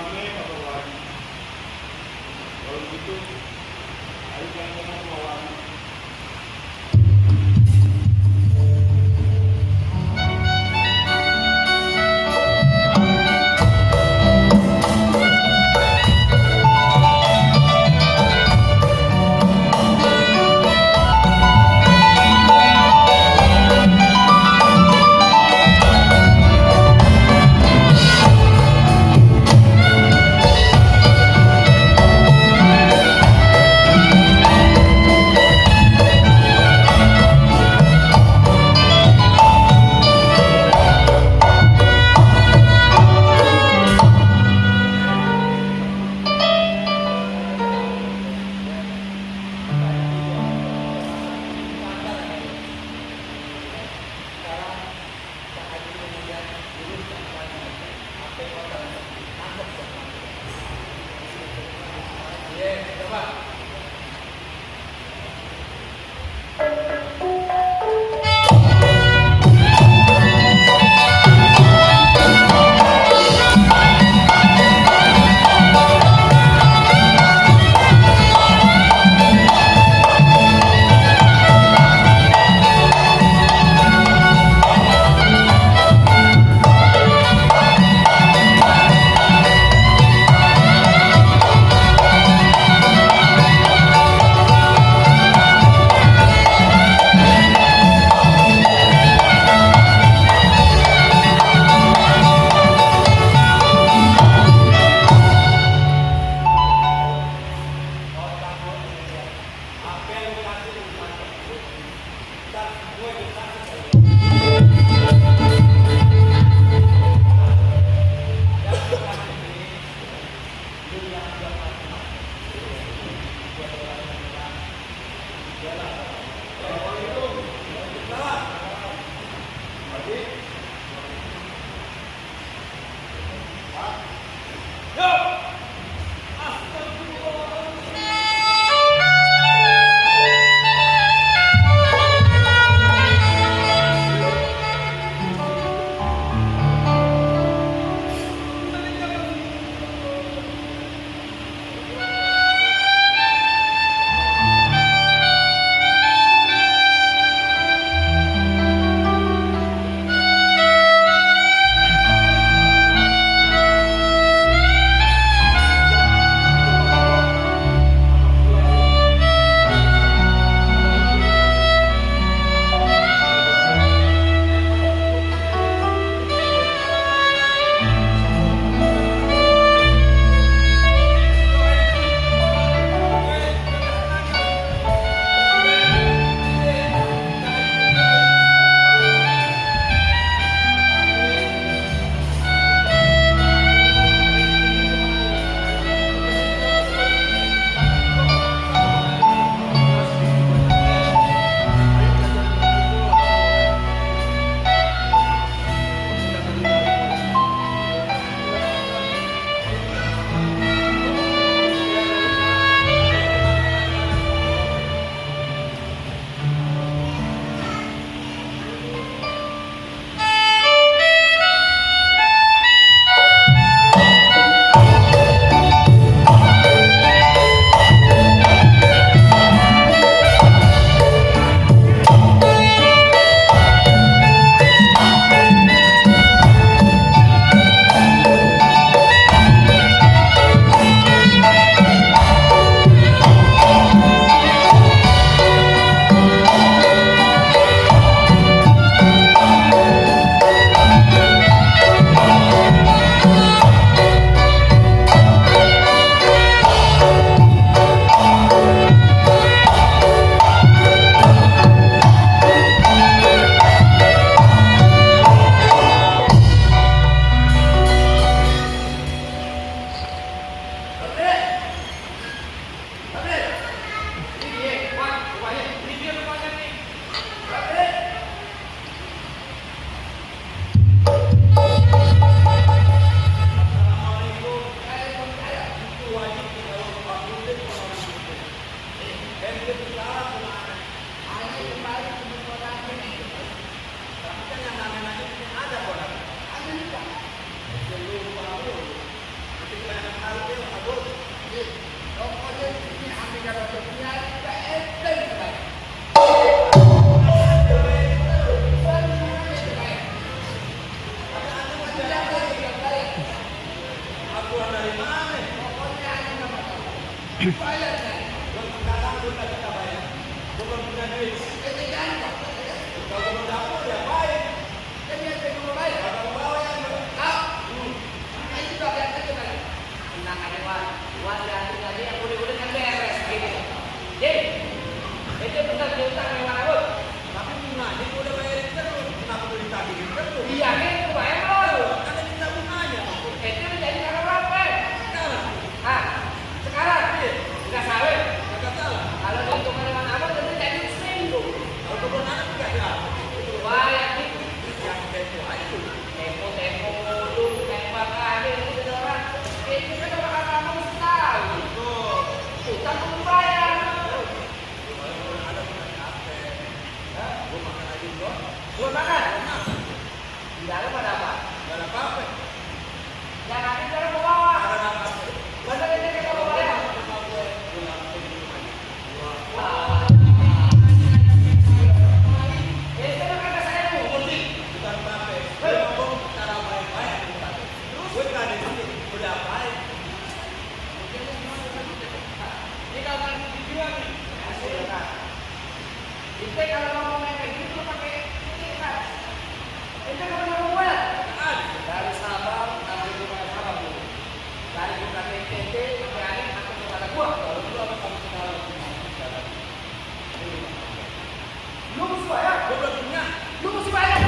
mana atau lagi? Kalau begitu, ayo jangan bawa. Aturan dari mana? Bayar kan? Sekarang sudah kita bayar. Belum punya duit. Kalau belum dapur ya baik. Kan dia belum bayar. Kalau bawa yang ini juga biar kita kan. Tenang aja wan ganti aja yang udah kan beres gitu. Jadi itu benar kita memang harus. Tapi bunganya udah bayarin terus. Kenapa tuh ditagihin terus? Iya kan itu bayar loh. Kan kita bunganya. Itu jadi karena berapa? Sekarang nggak salah. Nggak salah. Kalau keuntungan dengan abang tentu jadi seminggu. Kalau keuntungan anak juga ya. Wah yang tempo aja tuh. Tempo lu tembak aja itu orang. Itu kan orang kamu sekali. Utang belum bayar. Ada bukan capek. Gua makan aja gua. Gua makan. Di dalam ada apa? Nggak ada apa-apa. Yang ada di dalam bawa. Ada apa? Bener ini kita bawa ya. Kita kalau ngomongnya kayak gitu pakai ini kan. Itu kalau ngomong dari Sabang sampai rumah Sabang dulu. Dari buka TNT berani masuk kepada gua. Kalau lu apa kamu kenal? Lu mesti bayar. Gua belum punya. Lu mesti bayar.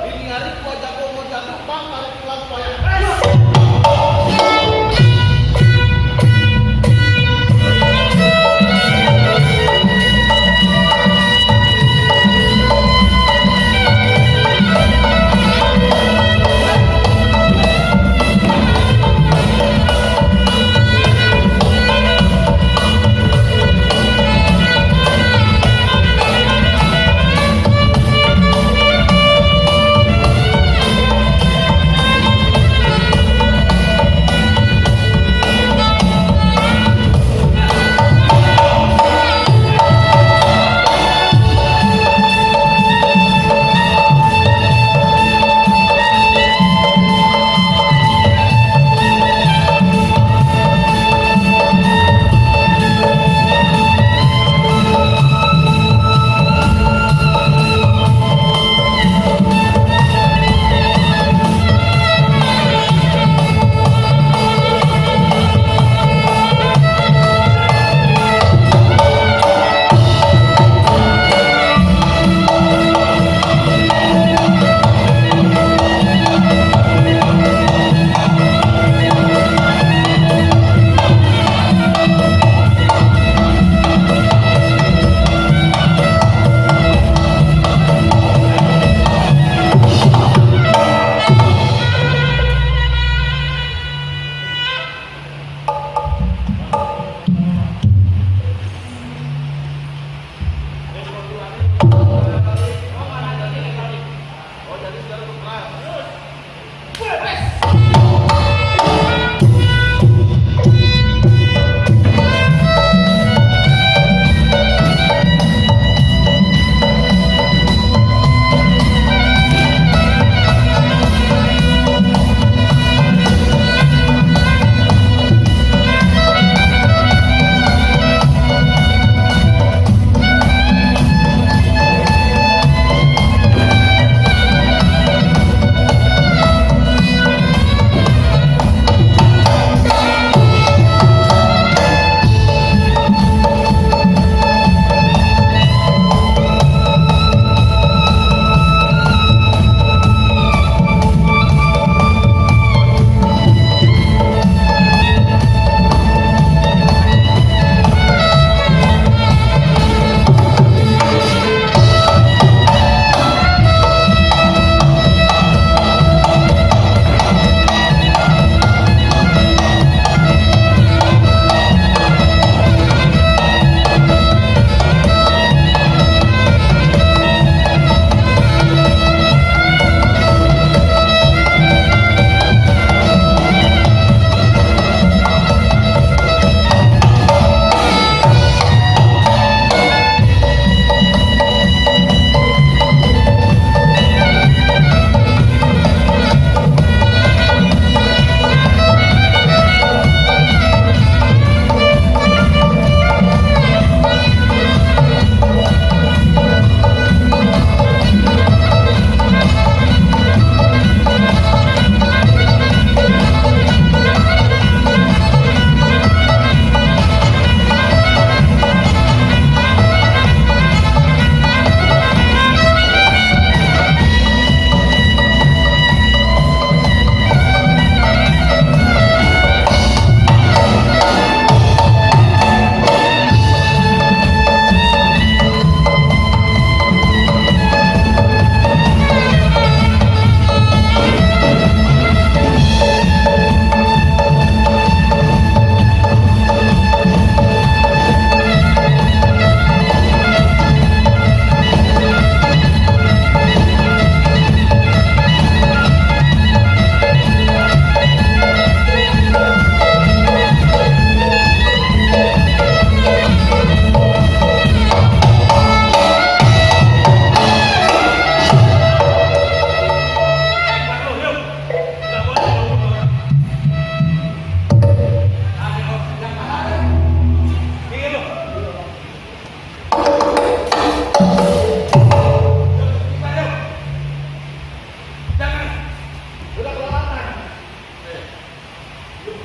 Ini hari gua jago mau jago bang, tarik pulang bayar.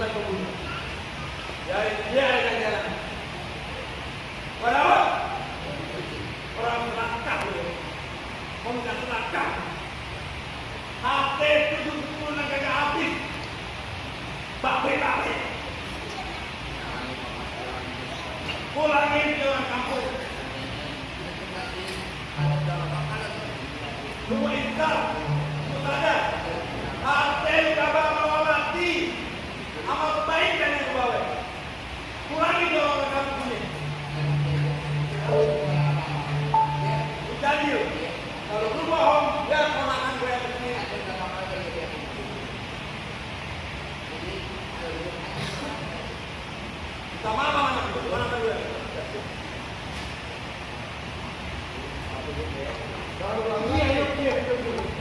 bukan pembunuh. Ya, dia akan jalan. Padahal orang serakah, orang serakah. Hati itu pun agak habis. Bape. Pulangin ke orang kampung. Semua insan, sadar. Hati udah bawa mati. Amal kebaikan yang kebawa. Pulangin ke orang kampung ini. Jadi, kalau lu bohong, ya ponakan gue yang begini. Sama mana itu? Ponakan gue. Kalau iya.